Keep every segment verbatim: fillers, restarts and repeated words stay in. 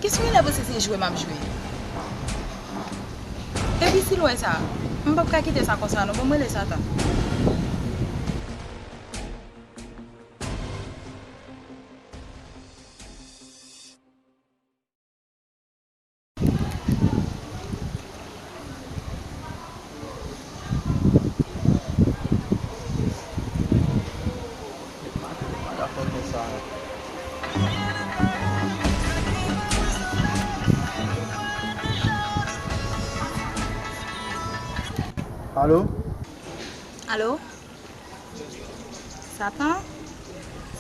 Kis Mila panse se jwe m ap jwe? Epi si l wè sa, m p ap ka kite sa konsa non, ban m rele Satan. Alo? Alo? Satan?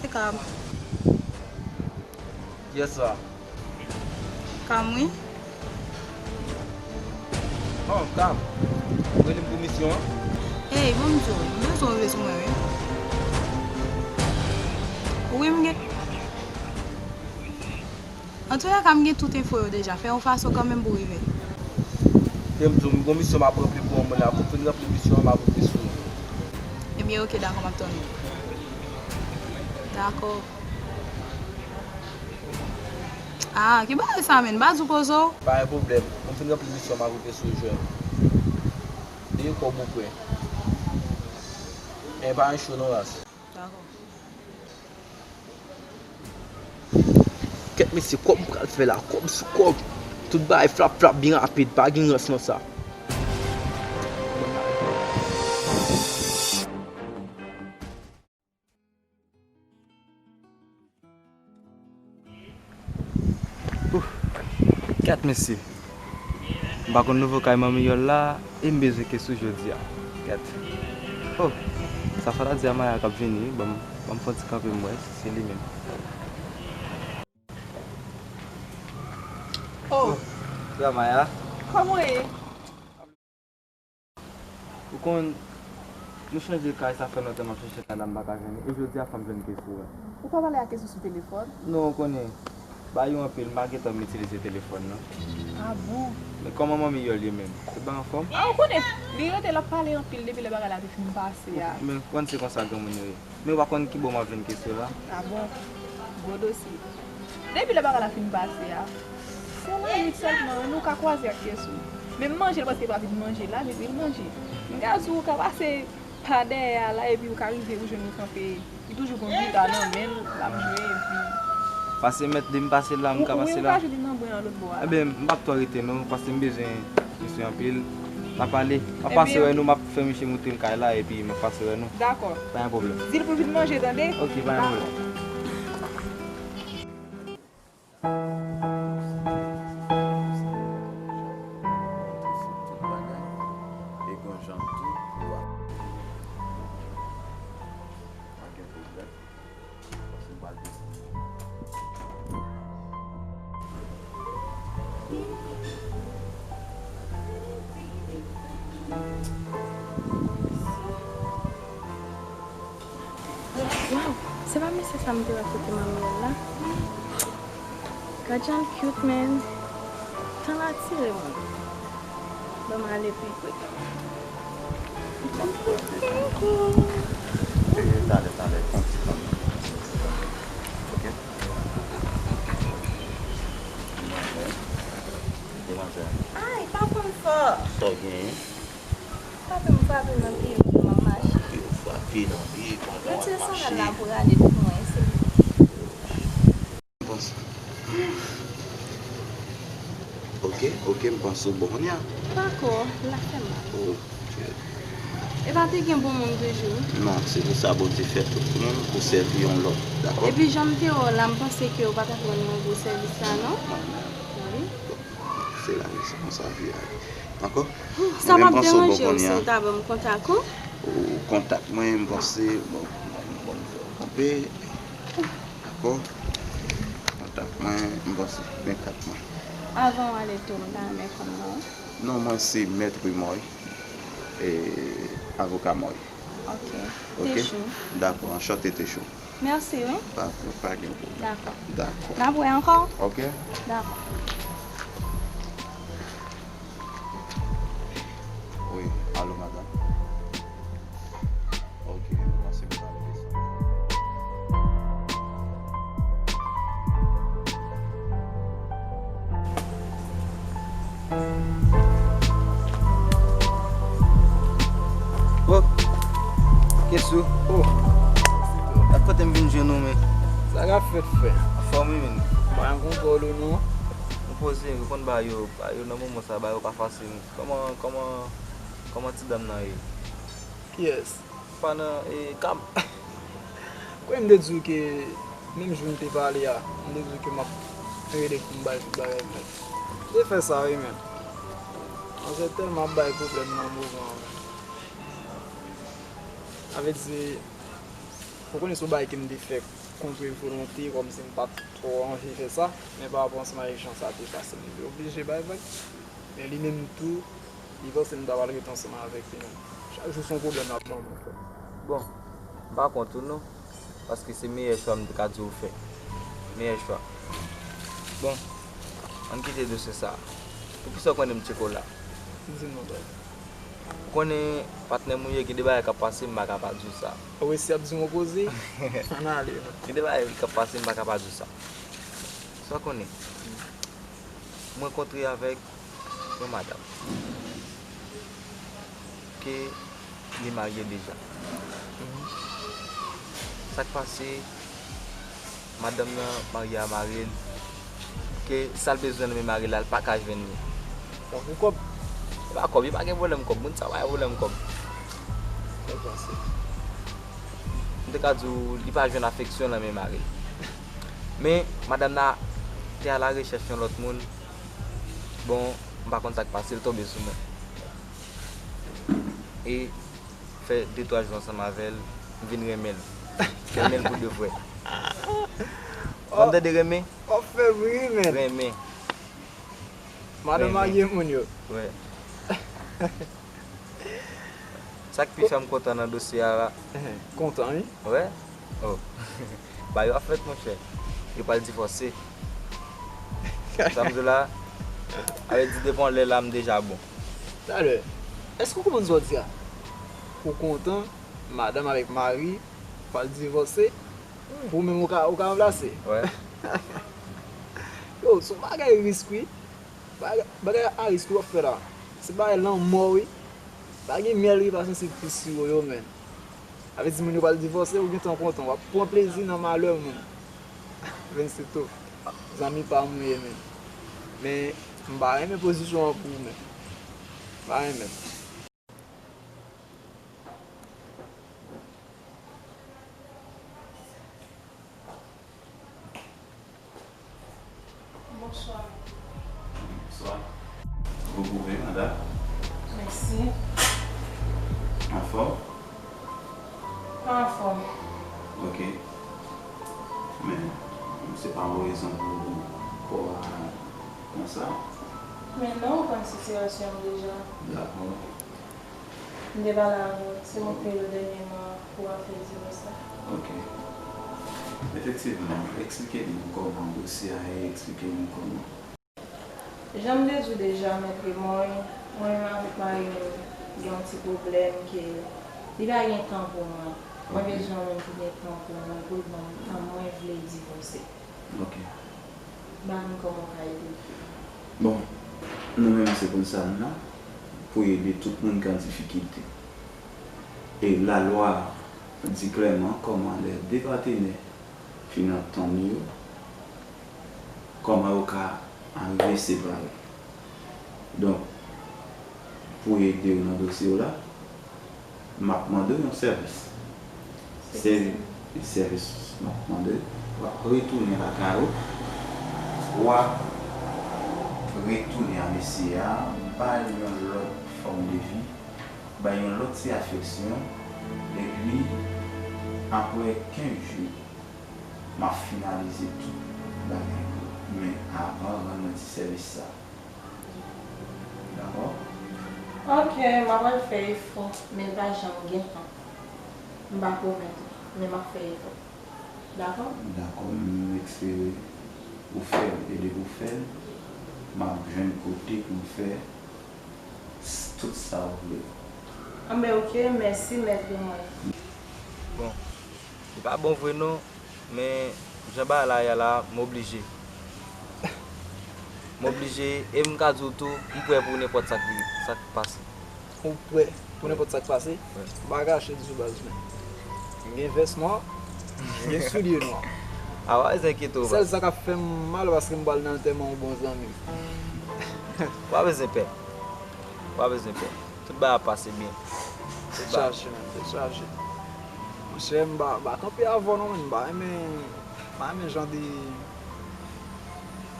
Se Cam. Yes, sir. Cam, wi. Oh, Cam. Ou rele m pou misyon an? Hey, ban m di w, m bezwen w rive sou mwen, wi. Wi, m gen. Antoulèka, m gen tout enfo yo deja. Fè yon fason kanmenm pou w rive. Te m di w, m gon misyon m ap ranpli pou yon moun la. Kou m fin ranpli misyon an, m ap rive sou ou. Ebyen, oke, dakò, m ap tann ou. Dakò. Ah, ki bagay sa, menn? M pa di w koze w. Pa gen pwoblèm. Kou m fin ranpli misyon an, m ap rive sou ou, jwenn. Li gen kòb ou pran. Men pa gen cho non, ras. Dakò. Kèt mesye, kòb m pral fè la, kòb sou kòb. Tout bagay flap flap byen rapid, pa gen rans nan sa. Ouh, kèt mesye. M pa konn nouvo kay manmi Yòl la, e m bezwen kesou jodi a. Kèt. Oh, sa fè la di a Maya k ap vini, wi. Ban m, ban m fè yon ti kanpe m wè si se li menm. Oh, ya Maya. Kòman w ye? Ou konn, nou chanje kay, sa fè lontan m ap chèche kay la, m pa ka jwenn li. E jodi a fò m jwenn kesou a. Ou pa pale ak kesou sou telefòn? Non, ou konnen, ba yo anpil, m pa gentan m itilize telefòn nan. Ah bon? Men kòman manmi Yòl ye menm? Tout bagay anfòm? Ah, ou konnen, li rete l ap pale anpil depi lè bagay la te fin pase a. Men konn se konsa granmoun yo ye. Men ou pa konn ki bò m ap jwenn kesou la? Ah bon? Gwo dosye. Depi lè bagay la fin pase a, se lannwit sèlman nou ka kwaze ak kesou. Menm manje l, paske li pa vin manje la, li vin manje. M ka di w ou ka pase pa dèyè a la, epi ou ka rive ou jwenn li kanpe. Li toujou gon gita nan men l, l ap jwe, epi pase mèt de m pase la, m ka pase la. Wi, ou ka jwenn li nan bwen an lòt bò a la. Ebyen, m p ap twò rete non, paske m bezwen misye anpil. N a pale. M ap pase wè nou, m ap fè misye montre l kay la, epi m ap pase wè nou. Dakò. Pa gen pwoblèm. Di l pou l vin manje, tande? Oke, pa gen pwoblèm. Waw, se pa mesye sa m te wè kote manmi Yòl la? Gad jan l cute, man. Tan l atire moun. Ban m ale pi pre. Talè, talè, pran ti tan. Ok. Demwazèl. Demwazèl. Ay, pa pran fò. Sa w genyen? Frape m, frape m nan pye m, m ap mache. Frape w frape nan pye, pa gen. Retire sandal la pou rale pou mwen, silvouplè. M panse. Ok, ok, m panse w bon kounye a. Pako, l ap fè mal. Oh, Dye. E pa te gen bon moun toujou? Non, se pou sa Bondye fè tout moun pou sèvi yon lòt, dakò? Epi jan m te wè w la, m panse ke w pa t ap rann mwen gwo sèvis la, non? Non, non. Wi. Se la, se konsa vi a ye. Dakò? Sa p ap deranje w si w ta ban m kontak ou? Ou kontak mwen, m panse, bon, bon, bon, kanpe. Dakò? Kontak mwen, m panse, men kat mwen. Avan w ale tou, m ta renmen konn non w. Non, mwen se Mèt Rimoy, e, avoka Moy. Ok. Ok? Techou. Dakò, anchante, Techou. Mèsi, wi. Pa, pa gen pwoblèm. Dakò. Dakò. N ap wè ankò? Ok. Dakò. Wi, alo, madanm. Ok, mwen se pou pale de sa. Oh, ak kote m vin jwenn ou, men? Sa k ap fèt, frè? Anfòm, wi, men. Mwen konn kò w non. Mwen poze, yo konn ba yo, ba yo nan moman sa, ba yo pa fasil. Kòman, kòman, kòman ti dam nan ye? Kiyès? Pa nan, e, Kab. Kwè m te di w ke menm jou n te pale a, m te di w ke m ap rele pou m bay tout bagay, men. M te fè sa, wi, men. Manzè tèlman ap bay pwoblèm nan moman an, men. Sa vle di, ou konnen se yon bagay ke m te fè kontre volonte, kòmsi m pa t twò anvi fè sa, men pa rapò ansanm avèk jan sa te pase, m te oblije bay vag. Men li menm tou, li panse m ta pral ret ansanm avèk li menm. Chak jou se yon pwoblèm l ap ban mwen, frè. Bon, m pa kont ou non, paske se meyè chwa m te ka di w fè. Meyè chwa. Bon, ann kite dosye sa a. Poukisa w konnen m tcheko la? Di m non, baz. Ou konnen patnè m ou ye, gen de bagay k ap pase, m pa ka pa di w sa. Ou resi ap di m opoze? Ann ale non. Gen de bagay k ap pase, m pa ka pa di w sa. Sa w konnen, m rankontre avèk yon madanm ke li marye deja. Sa k pase, madanm nan marye a mari l, ke sa l bezwen nan men mari l la, l pa ka jwenn li. Tankou kòb? E pa kòb, li pa gen pwoblèm kòb. Moun sa pa gen pwoblèm kòb. Sa k pase? M te ka di w, li pa jwenn afeksyon nan men mari l. Men, madanm nan te alarechèch yon lòt moun. Bon, m pa konn sa k pase, l tonbe sou mwen. E fè de twa jou ansanm avè l, m vin renmen l. Renmen l pou de vrè. Ou konn tande renmen? W ap fè m ri, men. Renmen. Madanm marye moun yo. Wè. Sa k pi fè m kontan nan dosye a la. Kontan, wi. Wè? Oh. Ba yo ap fèt, monchè. Yo pral divòse. Sa m di w la, a vle di depi yon lè la, m deja bon. Talè, èske w konprann sa w di a? Ou kontan, madanm avèk mari pral divòse, pou ou menm ou ka, ou ka ranplase? Wè. Yo, se yon bagay risk, wi. Bagay, bagay a risk wi w ap fè la. Se bagay lanmò wi. Pa gen myèl ki pa sansib pou siwo yo, menn. Sa vle di moun yo pral divòse, ou gentan kontan. W ap pran plezi nan malè moun. Vensito, zanmi pa m ou ye, menn. Men, m pa renmen pozisyon an pou ou, menn. M pa renmen. Bonswa. Bonswa. Vous pouvez, madame. Mèsi. Anfòm? Pa anfòm. Ok. Men, se pa yon rezon pou kò a konsa. Men non, ou konn sitiyasyon m deja. Dakò. M te pale avè w, se mwen k te rele w dènyèman pou afè divòs la. Ok. Efektivman, eksplike nou kòman dosye a ye, eksplike nou kòman. Jan m te di w deja, Mèt Raymond, mwen menm avèk mari m gen yon ti pwoblèm ke li pa gen tan pou mwen. Mwen bezwen yon moun ki gen tan pou mwen, pou l ban m tan mwen vle divòse. Ok. Ba m kòman w ka ede m. Bon, nou menm se pou sa n la, pou ede tout moun ki an difikilte. E lalwa di klèman kòman lè de patenè fin antann yo, kòman yo ka arive separe. Donk, pou ede w nan dosye w la, m ap mande w yon sèvis. Se sèvis m ap mande w. W ap retounen lakay ou. W ap retounen a mesye a, ba l yon lòt fòm de vi, ba l yon lòt ti afeksyon. Epi, apre kenz jou, m ap finalize tout bagay pou ou. Men avan, rann mwen ti sèvis sa. Dakò? Ok, m ap al fè efò, men l pa janm gen tan. M pa pwomèt ou, men m ap fè efò. Dakò? Dakò, m espere ou fè l, e depi w fè l, m ap jwenn kote pou m fè s-, tout sa w vle. Anben, ok, mèsi, mèt mwen. Bon, li pa bon vre non. Men, jan bagay la ye a la, m oblije. M oblije, e m ka di w tou, m prè pou nenpòt sa k, sa k pase. Ou prè pou nenpòt sa k pase? Wi. M pa kache di w baz, men. M gen vès nwa, m gen soulye nwa. A, pa bezwen enkyete w, baz. Sèl sa k ap fè m mal paske m pral nan antèman yon bon zanmi m. Pa bezwen pè. Pa bezwen pè. Tout bagay ap pase byen. Tèt chaje, man, tèt chaje. Monchè, m pa, m pa kanpe avè w non, man. M pa renmen, m pa renmen jan de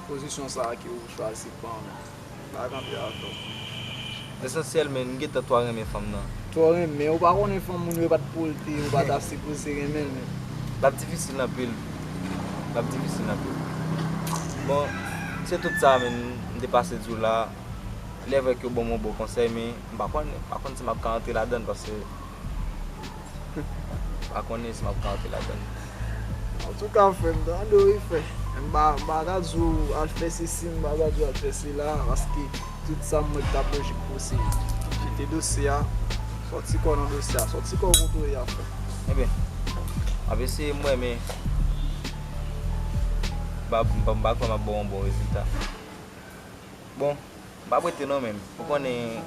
pozisyon sa a ke w chwazi pran, man. M pa kanpe avè w. Lesansyèl, men, m gentan twò renmen fanm nan. Twò renmen, ou pa konnen fanm moun yo pa t pote, ou pa ta sipoze renmen l, men. L ap difisil anpil. L ap difisil anpil. Bon, se tout sa, men, m te pase di w la. Lè vrè ke w ban m yon bon konsèy, men m pa konn, m pa konn si m ap ka antre ladan l, paske m pa konnen si m ap ka antre ladan l. Antouka, frè m, tande w wi, frè. M pa, m pa ka di w al fè sesi, m pa ka di w al fè sela, paske tout sa m wè k t ap lojik pou w se jete dosye a, sòti kò w nan dosye a, sòti kò w kote w ye a, frè. Ebyen, m ap eseye m wè, men m pa, m pa, m pa kwè m ap ba w yon bon rezilta. Bon, m p ap rete non, men ou konnen,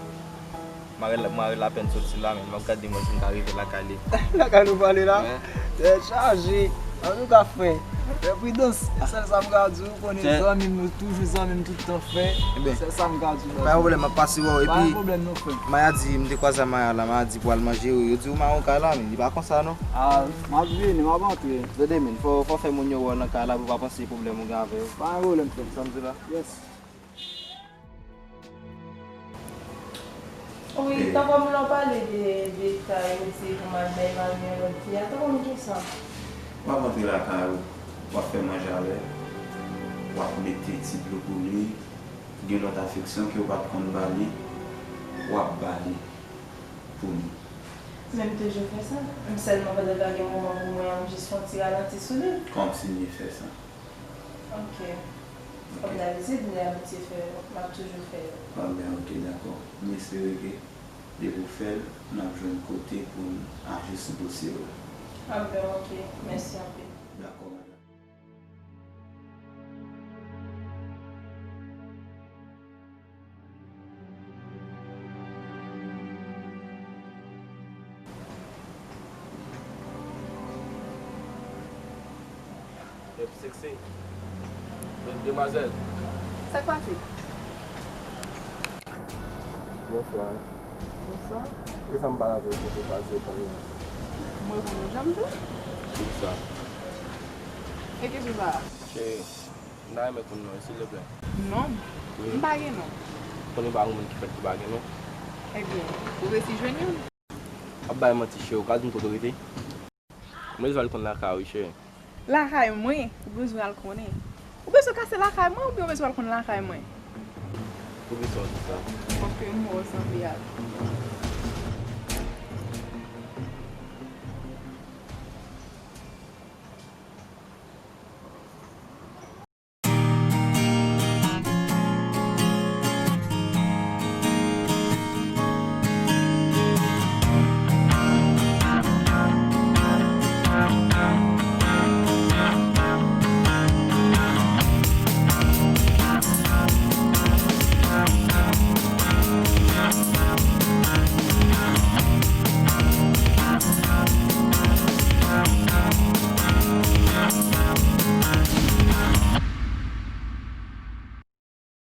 m a rele, m a rele apèn soti la, men m ap gade mwen si m ka rive lakay li. Lakay nou pale la? Wi. Tèt chaje. Antouka, frè, fè pridans. Sèl sa m ka di w, ou konnen zanmi m, nou toujou zanmi m tout tan, frè. Sèl sa m ka di w, baz. Pa gen pwoblèm, m ap pase wè w. Pa gen pwoblèm non, frè. Maya di, m te kwaze a Maya la, Maya di pou al manje, yo di w mawon kay la, men li pa konsa non. A, m ap vini, m ap antre. Tande, men, fò, fò fè moun yo wè w nan kay la pou pa panse pwoblèm ou gen avè yo. Pa gen pwoblèm, frè. Sa m di la? Yes. Wi, tankou m lè w pale de, de kay ou di pou m al bay mari yon lòt fi a, tankou m ki sa? W ap antre lakay ou, w ap fè manje avè l, w ap mete ti dlo pou li, gen lòt afeksyon ke w pa t konn ba li, w ap ba li pou li. Men m toujou fè sa. M sèlman pandan l pa gen moman pou mwen an, m jis fè yon ti ralanti sou li. Kontinye fè sa. Ok. Ok. Kòm dabitid, m te abitye fè yo. M ap toujou fè yo. Ah ben, ok, dakò. M espere ke depi w fè l, n ap jwenn kote pou n aji sou dosye w la. Ah ben, ok. Mèsi anpil. Dakò, madanm. Yo, sexy. De-, demwazèl. Sa k pase? Bonswa. Bonswa. Poukisa m pa lave w pou pase kounye a? Mwen konnen janm tou. Poukisa? E kesyon sa a? Cheri, m ta renmen konn non, silvouplè. Non? Wi. M pa gen non. Konnen pa gen moun ki fèt ki pa gen non. Ebyen, ou resi jwenn youn? Ap bay manti, cheri, ou ka di m kote w rete? M bezwen al konn lakay ou wi, cheri. Lakay mwen? Ou bezwen al konnen? Ou bezwen kase lakay mwen oubyen ou bezwen al konn lakay mwen? Poukisa w di sa? Paske m wè w sanble ak